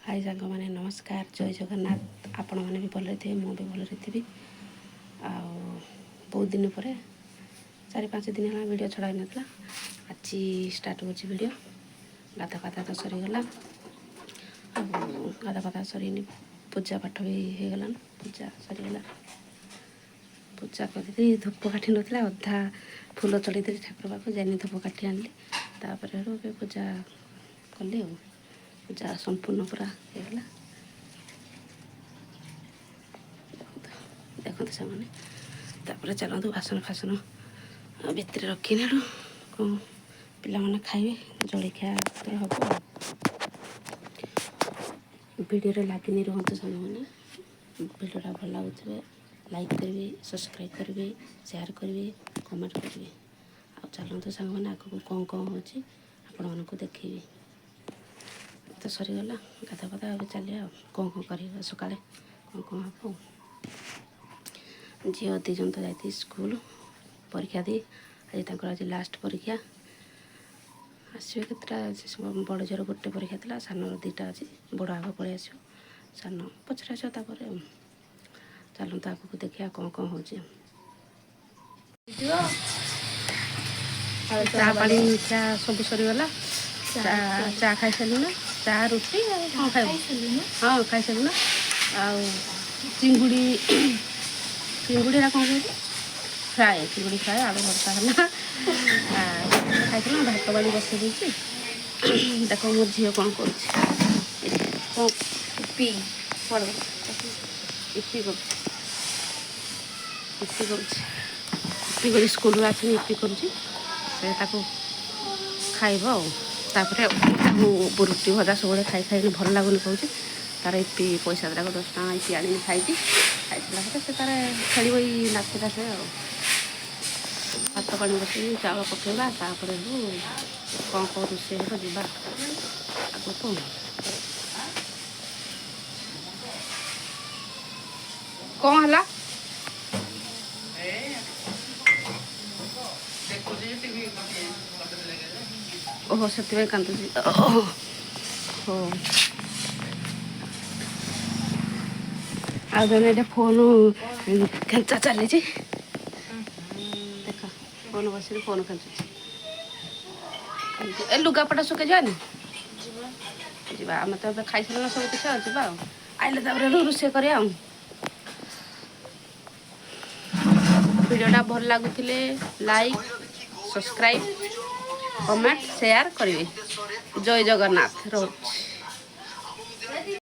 High ସାଙ୍ଗମାନେ, ନମସ୍କାର, ଜୟ ଜଗନ୍ନାଥ। ଆପଣମାନେ ବି ଭଲରେ ଥିବେ, ମୁଁ ବି ଭଲରେ ଥିବି। ଆଉ ବହୁତ ଦିନ ପରେ, 4-5 ଦିନ ହେଲା ଭିଡ଼ିଓ ଛଡ଼ା ହେଇନଥିଲା, ଆଜି ଷ୍ଟାର୍ଟ ହେଉଛି ଭିଡ଼ିଓ। ଗାଧା ପାଧା ତ ସରିଗଲା। ଆଉ ଗାଧା ପାଧା ସରିନି, ପୂଜା ପାଠ ବି ହେଇଗଲାଣି। ପୂଜା ସରିଗଲା, ପୂଜା କରିଦେଇ ଧୂପ କାଠି ନଥିଲା, ଅଧା ଫୁଲ ଚଢ଼େଇଦେଲି ଠାକୁର ପାଖକୁ, ଯାଇନି ଧୂପ କାଠି ଆଣିଲି। ତାପରେ ଏବେ ପୂଜା କଲି ଆଉ ପୂଜା ସମ୍ପୂର୍ଣ୍ଣ ପୁରା ହେଇଗଲା। ଦେଖନ୍ତୁ, ଦେଖନ୍ତୁ ସେମାନେ। ତାପରେ ଚାଲନ୍ତୁ, ବାସନ ଫାସନ ଭିତରେ ରଖିନେଲୁ। କ'ଣ ପିଲାମାନେ ଖାଇବେ, ଜଳଖିଆ ପତ୍ର ହେବ। ଭିଡ଼ିଓରେ ଲାଗିନି ରୁହନ୍ତୁ ସାଙ୍ଗମାନେ। ଭିଡ଼ିଓଟା ଭଲ ଲାଗୁଥିବେ ଲାଇକ୍ କରିବେ, ସବସ୍କ୍ରାଇବ୍ କରିବେ, ସେୟାର କରିବେ, କମେଣ୍ଟ କରିବେ। ଆଉ ଚାଲନ୍ତୁ ସାଙ୍ଗମାନେ, ଆଗକୁ କ'ଣ କ'ଣ ହେଉଛି ଆପଣମାନଙ୍କୁ ଦେଖେଇବି। ତ ସରିଗଲା ଗାଧା ପାଧା, ଏବେ ଚାଲିବା ଆଉ କ'ଣ କ'ଣ କରିବା, ସକାଳେ କ'ଣ କ'ଣ ହେବ। ଝିଅ ଦୁଇ ଜଣ ତ ଯାଇଥିଲେ ସ୍କୁଲ ପରୀକ୍ଷା ଦେଇ। ଆଜି ତାଙ୍କର ଆଜି ଲାଷ୍ଟ ପରୀକ୍ଷା। ଆସିବେ କେତେଟା? ବଡ଼ ଝିଅର ଗୋଟେ ପରୀକ୍ଷା ଥିଲା, ସାନର ଦୁଇଟା ଅଛି। ବଡ଼ ଆଗ ପଳେଇ ଆସିବ, ସାନ ପଛରେ ଆସିବ ତାପରେ। ଚାଲନ୍ତୁ ଆଗକୁ ଦେଖିବା କ'ଣ କ'ଣ ହେଉଛି। ଚା ପାଣି ଚା ସବୁ ସରିଗଲା। ଚା ଚା ଖାଇସାରିଲୁ ନା? ଚା ରୁଟି ଆଉ କ'ଣ ଖାଇବୁ? ହଁ, ଖାଇସାରିଲୁ ନା? ଆଉ ଚିଙ୍ଗୁଡ଼ି, ଚିଙ୍ଗୁଡ଼ିଟା କ'ଣ କହୁଛି, ଫ୍ରାଏ, ଚିଙ୍ଗୁଡ଼ି ଫ୍ରାଏ, ଆଳୁ ଭର୍ତ୍ତା ହେଲା, ଖାଇଥିଲୁ। ଭାତ ପାଣି ବସେଇ ଦେଇଛି। ଦେଖ, ମୋ ଝିଅ କ'ଣ କରୁଛି। କ'ଣ? ଇପି। କୁଆଡ଼େ ଇପି କରୁଛି? ଇପି କରୁଛି, ଇପି କରି ସ୍କୁଲରୁ ଆସିନି, ଇପି କରୁଛି ସେ, ତାକୁ ଖାଇବ। ଆଉ ତାପରେ ତାକୁ ରୁଟି ଭଜା ସବୁବେଳେ ଖାଇ ଖାଇନି ଭଲ ଲାଗୁନି କହୁଛି। ତାର ଇପି ପଇସା ଦେଲାକୁ 10 ଟଙ୍କା ଇପି ଆଣିନି, ଖାଇଛି। ଖାଇସାରିଲା ପରେ ସେ ତାର ଖେଳିବ ଏଇ ନାତିଟା ସେ। ଆଉ ଭାତ ପାଣି ବସେଇକି ଚାଉଳ ପକେଇବା, ତାପରେ କ'ଣ କ'ଣ ରୋଷେଇ ହେବ, ଯିବା ଆଗକୁ। କ'ଣ ହେଲା? ଓହୋ, ସେଥିପାଇଁ କାନ୍ଦୁଛି। ଓହୋ, ହଉ। ଆଉ ଜଣେ ଏଇଟା ଫୋନ୍ ଖେଞ୍ଚା ଚାଲିଛି। ଦେଖ, ଫୋନ୍ ବସିକି ଫୋନ୍ ଖେଞ୍ଚୁଛି। ଏ ଲୁଗାପଟା ଶୁଖେଇ ଯିବାନି? ଯିବା। ଆମେ ତ ଏବେ ଖାଇସାରିଲୁଣି ସବୁ କିଛି, ଆଉ ଯିବା। ଆଉ ଆଇଲେ ତାପରେ ରୋଷେଇ କରିବା। ଆଉ ଭିଡ଼ିଓଟା ଭଲ ଲାଗୁଥିଲେ ଲାଇକ୍, ସବସ୍କ୍ରାଇବ୍, କମେଣ୍ଟ, ସେୟାର କରିବେ। ଜୟ ଜଗନ୍ନାଥ, ରହୁଛି।